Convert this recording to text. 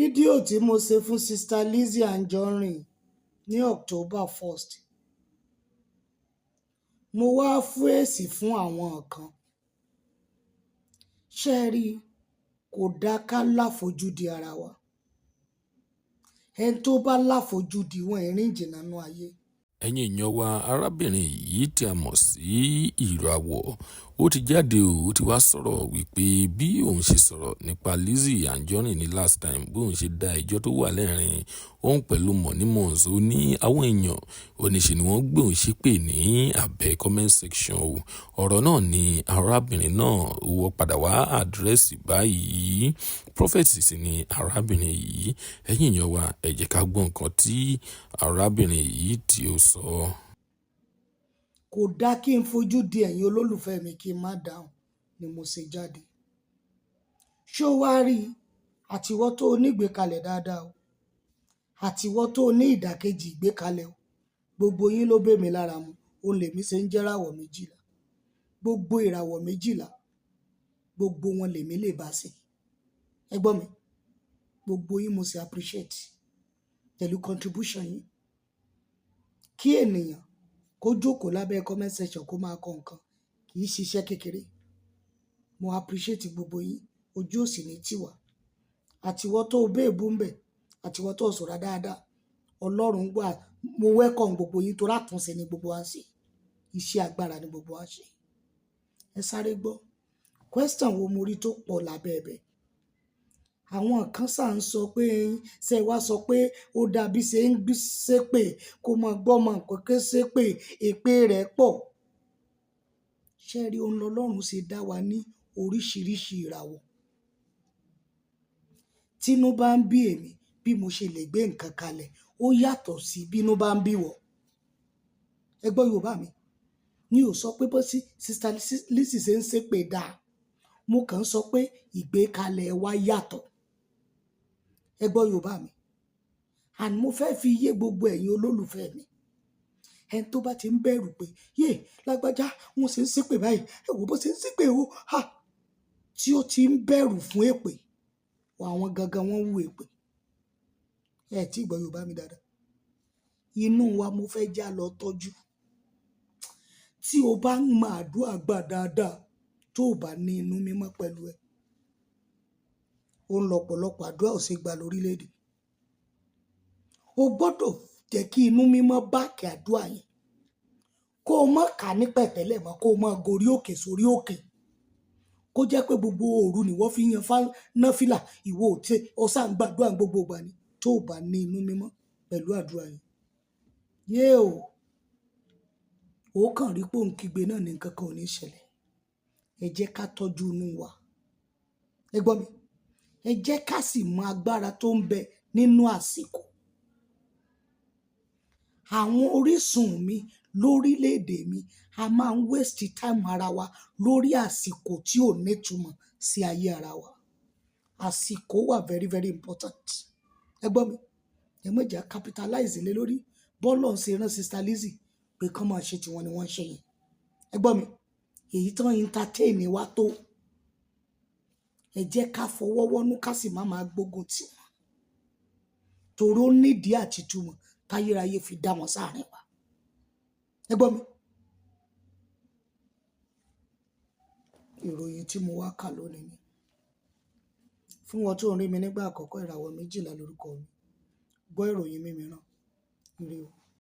Fídíò tí mo ṣe fún Sister Lizzy Anjorin ní October 1st, mo wá fèsì fún àwọn kan. Ṣé ẹ rí i, kò dáa ká láfojúdi ara wa. Ẹni tó bá láfojúdi wọn ì rìn jìnnà nínú ayé. Ẹ̀yin èèyàn wa, arábìnrin yìí tí a mọ̀ sí Ìràwọ̀, ó ti jáde o, ó ti wá sọ̀rọ̀ wípé bí òun ṣe sọ̀rọ̀ nípa Lizzy Anjorin ní last time, bí òun ṣe dá ẹjọ́ tó wà lẹ́rìn òun pẹ̀lú Money Months. Ó ní àwọn èèyàn oníṣe ni wọ́n gbé òun ṣépè ní abẹ́ comment section o. Ọ̀rọ̀ náà ni arábìnrin náà ó wọ́ padà wá address báyìí. Prophet sì ni arábìnrin yìí. Ẹ̀yin èèyàn wa, ẹ jẹ́ ká gbọ́ nǹkan tí arábìnrin yìí tí ó sọ. Kò dáa kí n fojú di ẹ̀yin olólùfẹ́ mi kí n má dáhùn ni mo ṣe jáde. Ṣé o wá rí i? Àtiwọ́ tó o ní ìgbékalẹ̀ dáadáa o, àtiwọ́ tó o ní ìdàkejì ìgbékalẹ̀ o, gbogbo yín ló bẹ́ mi lára mu. Òun lèmi ṣe ń jẹ́ ìràwọ̀ 12. Gbogbo ìràwọ̀ 12, gbogbo wọn lèmi lè bá ṣe. Ẹ gbọ́ mi, gbogbo yín mo sì appreciate pẹ̀lú contribution yín. Kí ènìyàn kó jókòó lábẹ́ comment section kó máa kọ nǹkan kì í ṣiṣẹ́ kékeré. Mo appreciate gbogbo yín, ojú ò sì ní tì wá. Àtiwọ́ tó o béèbú ń bẹ̀, àtiwọ́ tó o sọ̀rọ̀ dáadáa, Ọlọ́run gbà. Mo welcome gbogbo yín torí àtúnṣe ni gbogbo wa ń ṣe. Iṣẹ́ agbára ni gbogbo wa ń ṣe. Ẹ sáré gbọ́. Question wo mo rí tó pọ̀ lábẹ́ ẹbẹ̀? Àwọn kan ṣà ń sọ pé ṣé ẹ wá sọ pé ó dàbí ṣe ń ṣépè kó mọ gbọ́mọ kékeré ṣépè, èpè rẹ̀ pọ̀. Ṣé ẹ rí, òun lọ́lọ́run ṣe dá wa ní oríṣiríṣi ìràwọ̀. Tínú bá ń bí èmi, bí mo ṣe lè gbé nǹkan kalẹ̀, ó yàtọ̀ sí bínú bá ń bí wọ. Ẹ gbọ́ Yorùbá mi. Mi ò sọ pé bó sí Sister Lizzy ṣe ń ṣépè dáa. Mo kàn ń sọ pé ìgbékalẹ̀ wa yàtọ̀. Ẹ gbọ́ Yorùbá mi. And mo fẹ́ fi yé gbogbo ẹ̀yin olólùfẹ́ mi. Ẹni tó bá ti ń bẹ̀rù pé, "Yé, lágbájá, wọ́n ṣe ń ṣépè báyìí, ẹ wò bó ṣe ń ṣépè o." Ha! Tí ó ti ń bẹ̀rù fún èpè, àwọn gangan wọ́n wú èpè. Ẹ tí gbọ́ Yorùbá mi dáadáa. Inú wa mo fẹ́ já lọ tọ́jú. Tí o bá ń mọ àdúrà gbà dáadáa, tó ò bá ní inú mímọ́ pẹ̀lú ẹ, ó ń lọ́pọ̀lọpọ̀ àdúrà ò ṣe gbà lórílẹ̀-èdè. O gbọ́dọ̀ jẹ́ kí inú mímọ́ back àdúrà yẹn. Kó o má kà ní pẹ̀tẹ́lẹ̀ mọ́, kó o má gorí òkè sórí òkè. Kó jẹ́ pé gbogbo òru ni wọ́n fi yan náfìlà, ìwọ ò tí ó sá ń gbàdúrà gbogbo ìgbà ni. Tó ò bá ní inú mímọ́ pẹ̀lú àdúrà yẹn. Yé o! Ó kàn rí pé òun kígbe náà ní nǹkan kan ò ní ṣẹlẹ̀. Ẹ jẹ́ ká tọ́jú inú wa. Ẹ gbọ́ mi. Ẹ jẹ́ ká sì mọ agbára tó ń bẹ nínú àsìkò. Àwọn orísun mi lórílẹ̀-èdè mi, a máa ń waste time ara wa lórí àsìkò tí ò ní ìtumọ̀ sí ayé ara wa. Àsìkò wà very, very important. Ẹ gbọ́ mi. Ẹ má jẹ́ capitalize lé lórí. Bọ́lọ̀ ń ṣe rán Sister Lizzy pé kán máa ṣe tiwọn ni wọ́n ń ṣe yẹn. Ẹ gbọ́ mi. Èyí tán entertain wa tó. Ẹ jẹ́ ká fọwọ́ wọ́nú ká sì má máa gbógun tì wọ́n. Torí ó nídìí àti ìtumọ̀ táyérayé fi dá wọn sáàrin wa. Ẹ gbọ́ mi. Ìròyìn tí mo wá kà lónìí ni. Fún wọn tó ń rí mi nígbà àkọ́kọ́, ìràwọ̀ 12 lórúkọ mi. Gbọ́ ìròyìn mi mìíràn. Ire o.